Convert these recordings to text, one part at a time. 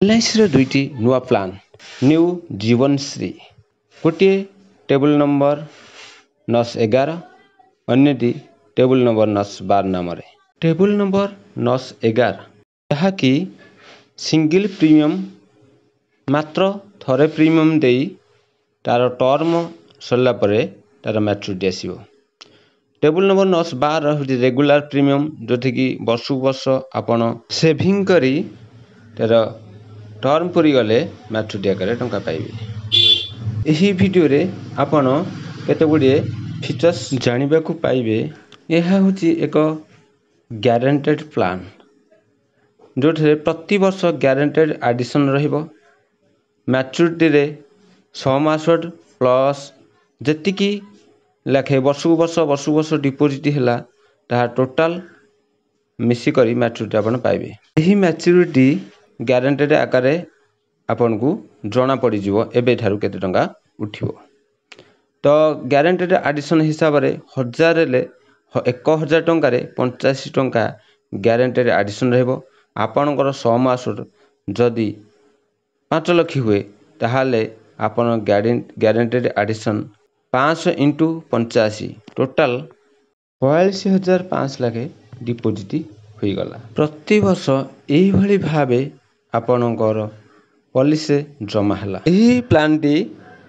ଏଲ୍ଆଇସିର ଦୁଇଟି ନୂଆ plan, new ଜୀବନଶ୍ରୀ, ଗୋଟିଏ ଟେବୁଲ ନମ୍ବର 911, ଅନ୍ୟଟି ଟେବୁଲ ନମ୍ବର 912 ନାମରେ। ଟେବୁଲ ନମ୍ବର 911 ଯାହାକି ସିଙ୍ଗିଲ୍ ପ୍ରିମିୟମ୍, ମାତ୍ର ଥରେ ପ୍ରିମିୟମ୍ ଦେଇ ତା'ର ଟର୍ମ ସରିଲା ପରେ ତା'ର ମ୍ୟାଚୁରିଟି ଆସିବ। ଟେବୁଲ ନମ୍ବର 912 ହେଉଛି ରେଗୁଲାର ପ୍ରିମିୟମ୍, ଯେଉଁଥିକି ବର୍ଷକୁ ବର୍ଷ ଆପଣ ସେଭିଂ କରି ତା'ର ଟର୍ମ ପୁରିଗଲେ ମ୍ୟାଚୁରିଟି ଆକାରରେ ଟଙ୍କା ପାଇବେ। ଏହି ଭିଡ଼ିଓରେ ଆପଣ କେତେ ଗୁଡ଼ିଏ ଫିଚର୍ସ ଜାଣିବାକୁ ପାଇବେ। ଏହା ହେଉଛି ଏକ ଗ୍ୟାରେଣ୍ଟେଡ଼ ପ୍ଲାନ୍, ଯେଉଁଥିରେ ପ୍ରତିବର୍ଷ ଗ୍ୟାରେଣ୍ଟେଡ଼ ଆଡ଼ିସନ୍ ରହିବ। ମ୍ୟାଚୁରିଟିରେ ସମ୍ ଆସ୍ୟୁର୍ଡ଼ ପ୍ଲସ୍ ଯେତିକି ଲେଖାଏଁ ବର୍ଷକୁ ବର୍ଷ ବର୍ଷକୁ ବର୍ଷ ଡିପୋଜିଟ୍ ହେଲା, ତାହା ଟୋଟାଲ୍ ମିଶିକରି ମ୍ୟାଚୁରିଟି ଆପଣ ପାଇବେ। ଏହି ମ୍ୟାଚୁରିଟି ଗ୍ୟାରେଣ୍ଟେଡ଼ ଆକାରରେ ଆପଣଙ୍କୁ ଜଣା ପଡ଼ିଯିବ ଏବେଠାରୁ କେତେ ଟଙ୍କା ଉଠିବ। ତ ଗ୍ୟାରେଣ୍ଟେଡ଼ ଆଡ଼ିସନ୍ ହିସାବରେ 1000 ହେଲେ 1000 ଟଙ୍କାରେ 85 ଟଙ୍କା ଗ୍ୟାରେଣ୍ଟେଡ଼ ଆଡ଼ିସନ୍ ରହିବ। ଆପଣଙ୍କର ସମ୍ ଆସ୍ୟୁର୍ଡ଼ ଯଦି 5 ଲକ୍ଷ ହୁଏ, ତାହେଲେ ଆପଣ ଗ୍ୟାରେଣ୍ଟେଡ଼ ଆଡ଼ିସନ୍ 500 ଇଣ୍ଟୁ 85, ଟୋଟାଲ୍ 42,500 ଲେଖାଏଁ ଡିପୋଜିଟ୍ ହୋଇଗଲା। ପ୍ରତିବର୍ଷ ଏଇଭଳି ଭାବେ ଆପଣଙ୍କର ପଲିସିରେ ଜମା ହେଲା। ଏହି ପ୍ଲାନ୍ଟି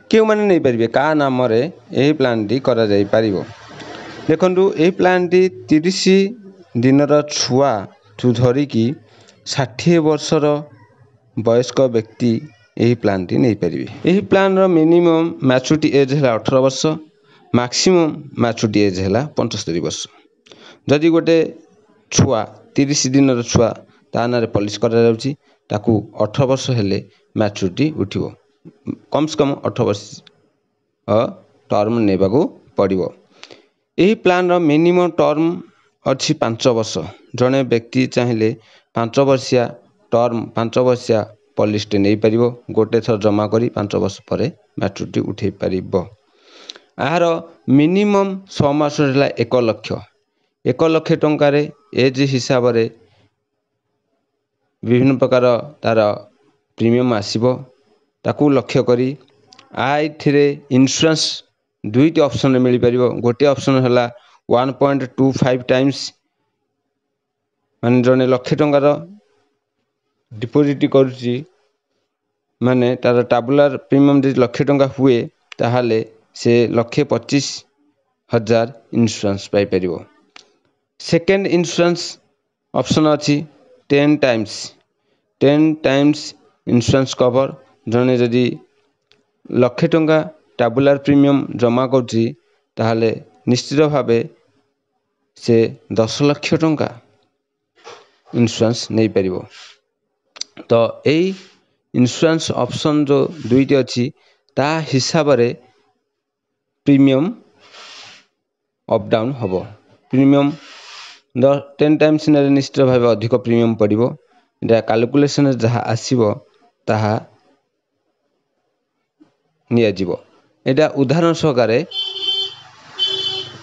କେଉଁମାନେ ନେଇପାରିବେ, କାହା ନାମରେ ଏହି ପ୍ଲାନ୍ଟି କରାଯାଇପାରିବ? ଦେଖନ୍ତୁ, ଏହି ପ୍ଲାନ୍ଟି 30 ଦିନର ଛୁଆଠୁ ଧରିକି 60 ବର୍ଷର ବୟସ୍କ ବ୍ୟକ୍ତି ଏହି ପ୍ଲାନ୍ଟି ନେଇପାରିବେ। ଏହି ପ୍ଲାନ୍ର ମିନିମମ୍ ମ୍ୟାଚୁରିଟି ଏଜ୍ ହେଲା 18 ବର୍ଷ, ମାକ୍ସିମମ୍ ମ୍ୟାଚୁରିଟି ଏଜ୍ ହେଲା 75 ବର୍ଷ। ଯଦି ଗୋଟେ ଛୁଆ, 30 ଦିନର ଛୁଆ, ତା ନାଁରେ ପଲିସି କରାଯାଉଛି, ତାକୁ 18 ବର୍ଷ ହେଲେ ମ୍ୟାଚୁରିଟି ଉଠିବ। କମ୍ ସେ କମ୍ 18 ବର୍ଷ ଟର୍ମ ନେବାକୁ ପଡ଼ିବ। ଏହି ପ୍ଲାନ୍ର ମିନିମମ୍ ଟର୍ମ ଅଛି 5 ବର୍ଷ। ଜଣେ ବ୍ୟକ୍ତି ଚାହିଁଲେ 5 ବର୍ଷିଆ ଟର୍ମ, 5 ବର୍ଷିଆ ପଲିସିଟେ ନେଇପାରିବ। ଗୋଟେ ଥର ଜମା କରି 5 ବର୍ଷ ପରେ ମ୍ୟାଚୁରିଟି ଉଠାଇ ପାରିବ। ଏହାର ମିନିମମ୍ ସମ୍ ଆସ୍ୟୁର୍ଡ଼ ହେଲା 1 ଲକ୍ଷ। 1 ଲକ୍ଷ ଟଙ୍କାରେ ଏଜ୍ ହିସାବରେ ବିଭିନ୍ନ ପ୍ରକାର ତା'ର ପ୍ରିମିୟମ୍ ଆସିବ, ତାକୁ ଲକ୍ଷ୍ୟ କରି। ଏଥିରେ ଇନ୍ସୁରାନ୍ସ ଦୁଇଟି ଅପସନ୍ରେ ମିଳିପାରିବ। ଗୋଟିଏ ଅପସନ୍ ହେଲା 1.25 ଟାଇମ୍ସ, ମାନେ ଜଣେ ଲକ୍ଷେ ଟଙ୍କାର ଡିପୋଜିଟ୍ କରୁଛି, ମାନେ ତା'ର ଟାବୁଲାର ପ୍ରିମିୟମ୍ ଯଦି ଲକ୍ଷେ ଟଙ୍କା ହୁଏ, ତାହେଲେ ସେ 1,25,000 ଇନ୍ସୁରାନ୍ସ ପାଇପାରିବ। ସେକେଣ୍ଡ ଇନ୍ସୁରାନ୍ସ ଅପସନ୍ ଅଛି 10 ଟାଇମ୍ସ, 10 ଟାଇମ୍ସ ଇନ୍ସୁରାନ୍ସ କଭର। ଜଣେ ଯଦି ଲକ୍ଷେ ଟଙ୍କା ଟାବୁଲାର ପ୍ରିମିୟମ୍ ଜମା କରୁଛି, ତାହେଲେ ନିଶ୍ଚିତ ଭାବେ ସେ 10 ଲକ୍ଷ ଟଙ୍କା ଇନ୍ସୁରାନ୍ସ ନେଇପାରିବ। ତ ଏଇ ଇନ୍ସୁରାନ୍ସ ଅପସନ୍ ଯେଉଁ ଦୁଇଟି ଅଛି, ତା ହିସାବରେ ପ୍ରିମିୟମ୍ ଅପ୍ ଡାଉନ୍ ହେବ। ପ୍ରିମିୟମ୍ 10 ଟାଇମ୍ସ ନେଲେ ନିଶ୍ଚିତ ଭାବେ ଅଧିକ ପ୍ରିମିୟମ୍ ପଡ଼ିବ। ଏଇଟା କାଲକୁଲେସନରେ ଯାହା ଆସିବ ତାହା ନିଆଯିବ। ଏଇଟା ଉଦାହରଣ ସହକାରେ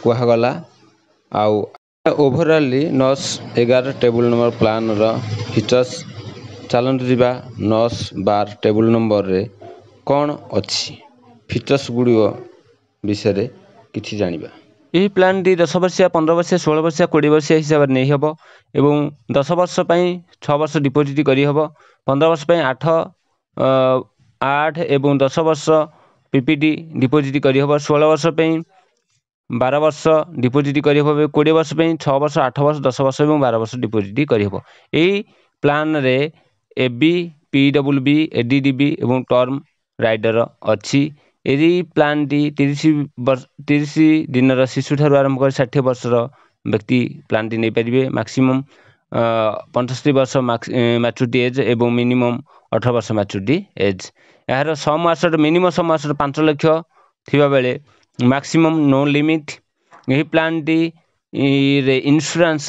କୁହାଗଲା। ଆଉ ଓଭରାଲି 911 ଟେବୁଲ ନମ୍ବର ପ୍ଲାନ୍ର ଫିଚର୍ସ। ଚାଲନ୍ତୁ ଯିବା 912 ଟେବୁଲ ନମ୍ବରରେ କ'ଣ ଅଛି, ଫିଚର୍ସ ଗୁଡ଼ିକ ବିଷୟରେ କିଛି ଜାଣିବା। ଏହି ପ୍ଲାନ୍ଟି 10 ବର୍ଷିଆ, 15 ବର୍ଷିଆ, 16 ବର୍ଷିଆ, 20 ବର୍ଷିଆ ହିସାବରେ ନେଇହେବ ଏବଂ 10 ବର୍ଷ ପାଇଁ 6 ବର୍ଷ ଡିପୋଜିଟ୍ କରିହେବ, 15 ବର୍ଷ ପାଇଁ 8, 8 ଏବଂ 10 ବର୍ଷ ପିପିଟି ଡିପୋଜିଟ୍ କରିହେବ, 16 ବର୍ଷ ପାଇଁ 12 ବର୍ଷ ଡିପୋଜିଟ୍ କରିହେବ, 20 ବର୍ଷ ପାଇଁ 6 ବର୍ଷ, 8 ବର୍ଷ, 10 ବର୍ଷ ଏବଂ 12 ବର୍ଷ ଡିପୋଜିଟ୍ କରିହେବ। ଏହି ପ୍ଲାନ୍ରେ A B, P W B, A D D B ଏବଂ ଟର୍ମ ରାଇଡ଼ର ଅଛି। ଏହି ପ୍ଲାନ୍ଟି 30 ବର୍ଷ, 30 ଦିନର ଶିଶୁଠାରୁ ଆରମ୍ଭ କରି 60 ବର୍ଷର ବ୍ୟକ୍ତି ପ୍ଲାନ୍ଟି ନେଇପାରିବେ। ମାକ୍ସିମମ୍ 75 ବର୍ଷ ମ୍ୟାଚୁରିଟି ଏଜ୍ ଏବଂ ମିନିମମ୍ 18 ବର୍ଷ ମ୍ୟାଚୁରିଟି ଏଜ୍। ଏହାର ସମ୍ ଆସ୍ୟୁର୍ଡ଼, ମିନିମମ୍ ସମ୍ ଆସ୍ୟୁର୍ଡ଼ 5 ଲକ୍ଷ ଥିବାବେଳେ ମାକ୍ସିମମ୍ ନୋ ଲିମିଟ୍। ଏହି ପ୍ଲାନ୍ଟି ରେ ଇନ୍ସୁରାନ୍ସ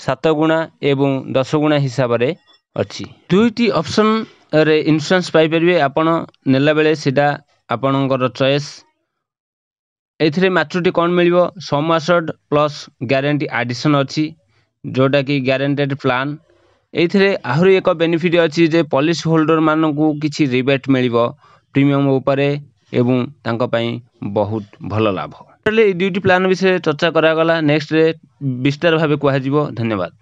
7 ଗୁଣା ଏବଂ 10 ଗୁଣା ହିସାବରେ ଅଛି। ଦୁଇଟି ଅପସନ୍ରେ ଇନ୍ସୁରାନ୍ସ ପାଇପାରିବେ ଆପଣ ନେଲାବେଳେ, ସେଇଟା ଆପଣଙ୍କର ଚଏସ୍। ଏଥିରେ ମ୍ୟାଚୁରିଟି କ'ଣ ମିଳିବ? ସମ୍ ଆସ୍ୟୁର୍ଡ଼ ପ୍ଲସ୍ ଗ୍ୟାରେଣ୍ଟି ଆଡ଼ିସନ୍ ଅଛି, ଯେଉଁଟାକି ଗ୍ୟାରେଣ୍ଟେଡ଼ ପ୍ଲାନ୍। ଏଇଥିରେ ଆହୁରି ଏକ ବେନିଫିଟ୍ ଅଛି ଯେ ପଲିସି ହୋଲ୍ଡରମାନଙ୍କୁ କିଛି ରିବେଟ୍ ମିଳିବ ପ୍ରିମିୟମ୍ ଉପରେ ଏବଂ ତାଙ୍କ ପାଇଁ ବହୁତ ଭଲ ଲାଭ। ଏଇ ଦୁଇଟି ପ୍ଲାନ୍ ବିଷୟରେ ଚର୍ଚ୍ଚା କରାଗଲା, ନେକ୍ସଟରେ ବିସ୍ତାର ଭାବେ କୁହାଯିବ। ଧନ୍ୟବାଦ।